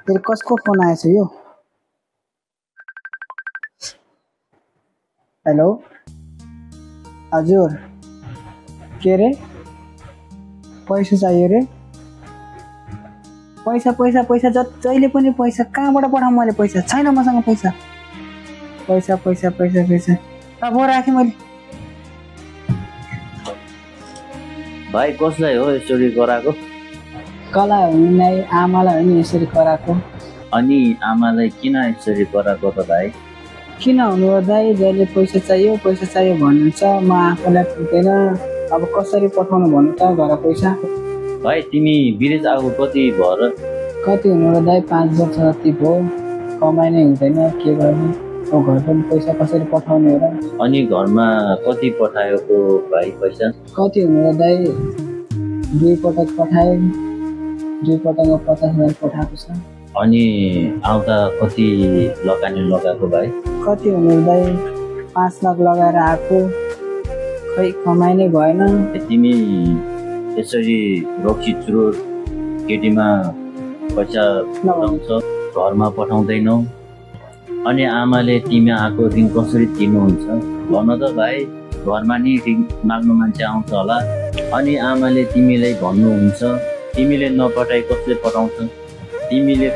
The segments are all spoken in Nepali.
तेरो कसको फोन आएछ यो? हेलो हजुर के रे पैसा चाहियो रे? पैसा पैसा पैसा जहिले पनि पैसा कहाँबाट पठाऊँ मैले? पैसा छैन मसँग पैसा पैसा पैसा पैसा पैसा अब राखेँ मैले। भाइ कसलाई हो यसरी कराएको? कसलाई हुने आमालाई हो नि यसरी कराएको। अनि आमालाई किन यसरी कराएको त भाइ? किन हुनु हो दाइ, जहिले पैसा चाहियो भन्नुहुन्छ, म आफूलाई पुग्दैन, अब कसरी पठाउनु भन्नु त घर पैसा? भाइ तिमी विदेश आएको कति भयो र? कति हुनु हो दाइ, 5 वर्ष जति भयो, कमाइ नै हुँदैन, के गर्ने, अब घर पनि पैसा कसरी पठाउने हो र? अनि घरमा कति पठाएको भाइ पैसा? कति हुनु हो दाइ, 2 पटक पठाएँ, 2 पटकमा 50,000 पठाएको छ। अनि आउँदा कति लगानी लगाएको भाइ? कति हुनु हो दाइ, 5 लाख लगाएर आएको, खै कमाइ नै भएन। तिमी यसरी रक्सी चुरोट केटीमा पैसा पठाउँछ, घरमा पठाउँदैनौ, अनि आमाले तिमी आएको ऋण कसरी तिर्नुहुन्छ भन त भाइ? घरमा नि ऋण माग्नु मान्छे आउँछ होला, अनि आमाले तिमीलाई भन्नुहुन्छ तिमीले नपठाई कसले पठाउँछ? तिमीले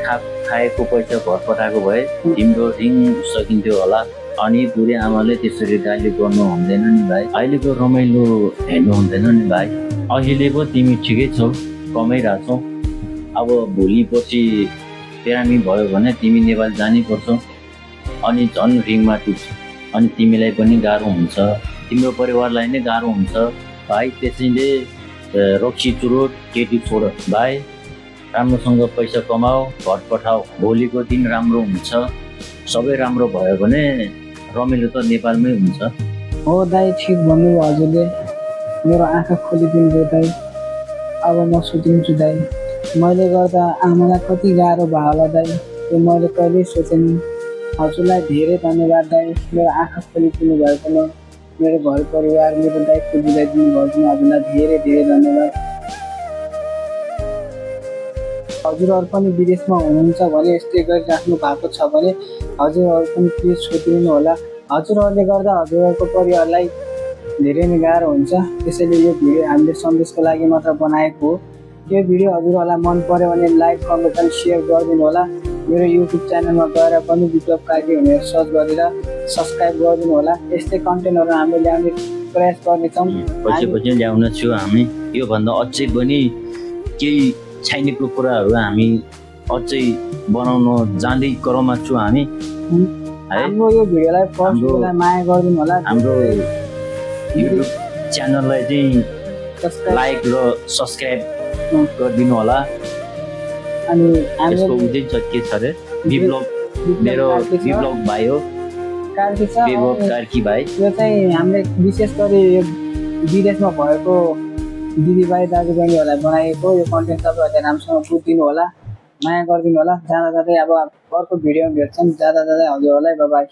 खाएको पैसा घर पठाएको भए तिम्रो ऋण सकिन्थ्यो होला। अनि बुढी आमाले त्यसरी गाली गर्नु हुँदैन नि भाइ, अहिलेको रमाइलो हेर्नु हुँदैन नि भाइ। अहिले पो तिमी ठिकै छौ, कमाइरहेछौ, अब भोलि पछि बिरामी भयो भने तिमी नेपाल जानै पर्छ, अनि झन् ऋणमा टिप्छ, अनि तिमीलाई पनि गाह्रो हुन्छ, तिम्रो परिवारलाई नै गाह्रो हुन्छ भाइ। त्यसैले रक्सी चुरोट केटी छोड भाइ, राम्रोसँग पैसा कमाऊ, घर पठाऊ, भोलिको दिन राम्रो हुन्छ। सबै राम्रो भयो भने रमाइलो त नेपालमै हुन्छ। हो दाइ, ठिक भन्नुभयो हजुरले, मेरो आँखा खोलिदिनु भयो दाइ, अब म सुतिन्छु दाइ। मैले गर्दा आमालाई कति गाह्रो भयो होला दाइ, त्यो मैले कहिल्यै सोचेन। हजुरलाई धेरै धन्यवाद दाइ, मेरो आँखा खोलिदिनु भएकोमा, मेरो घर परिवार, मेरो दायित्व बुझाइदिनु भएकोमा हजुरलाई धेरै धेरै धन्यवाद। हजुरहरू पनि विदेशमा हुनुहुन्छ भने, यस्तै गरिराख्नु भएको छ भने हजुरहरू पनि प्लिज छोडिदिनु होला। हजुरहरूले गर्दा हजुरहरूको परिवारलाई धेरै नै गाह्रो हुन्छ, त्यसैले यो भिडियो हामीले सन्देशको लागि मात्र बनाएको हो। यो भिडियो हजुरहरूलाई मन पर्यो भने लाइक, कमेन्ट अनि सेयर गरिदिनु होला। मेरो युट्युब च्यानलमा गएर पनि विप्लव कार्की भनेर सर्च गरेर सब्सक्राइब गरिदिनु होला। यस्तै कन्टेन्टहरू हामीले ल्याउने प्रयास गर्नेछौँ। पछि ल्याउन छु हामी, योभन्दा अझै पनि केही चाहिनेको कुराहरू हामी अझै बनाउन जाँदै क्रममा छु हामी। हाम्रो यो भिडियोलाई फर्स्टलाई माया गरिदिनु होला। हाम्रो युट्युब च्यानललाई चाहिँ लाइक र सब्सक्राइब गरिदिनु होला। अनि यसको उद्देश्य के छ रे? विप्लव, मेरो विप्लव भाइ हो, कार्की छ, विप्लव कार्की भाइ। यो चाहिँ हामीले विशेष गरी यो विदेशमा भएको दिदीभाइ दाजुबहिनीहरूलाई बनाएको यो कन्टेन्ट तपाईँहरूले राम्रोसँग बुझिदिनु होला, माया गरिदिनु होला। जाँदा जाँदै अब अर्को भिडियोमा भेट्छौँ। जाँदा जाँदै हजुरहरूलाई बाइ बाइ।